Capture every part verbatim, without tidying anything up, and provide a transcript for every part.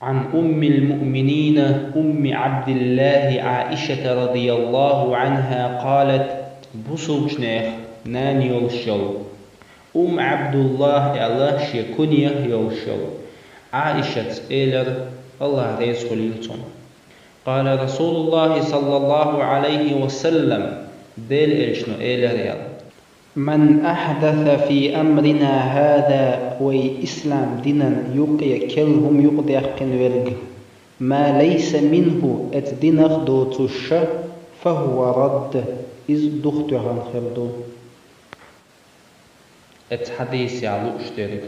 عن أم المؤمنين أم عبد الله عائشة رضي الله عنها قالت: бусулчнех нана йолуш йолу Умм Абдуллах аьлла шен кунья йолуш йолу Ӏаишатс элира, Аллах реза хуьлийла цунна: قال رسول الله صلى الله عليه وسلم, Делан элчано элира аьлла: من أحدث في أمرنا هذا, вай ислам динан юкъе керла хӀума юкъадаьккхина верг, ما ليس منه, оцу динах доцуш, فهو رد, иза духатоьхна хир ду. Оцу хьадисехь лууш дерг,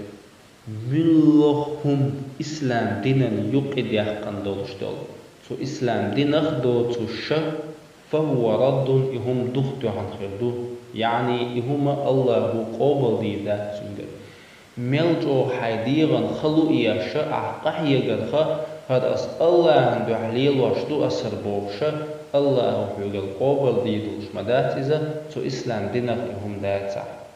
муьлхха хӀума ислам динан юкъадаьккхина долуш долу, цу ислам динах доцуш, فهو رد, и хӀума духатоьхна хир ду, яъни и хӀума Аллахо къобалдийр дац цуьнгара. Мел чӀогӀа хьайн дегӀан хала а еш, ахь къахьегарх, хӀара ас Аллахьан дуьхьа лелош ду ас хӀара бохуш, Аллахо хьоьгара къобалдийр долуш ма дац иза, цу ислам динах и хӀума дацахь.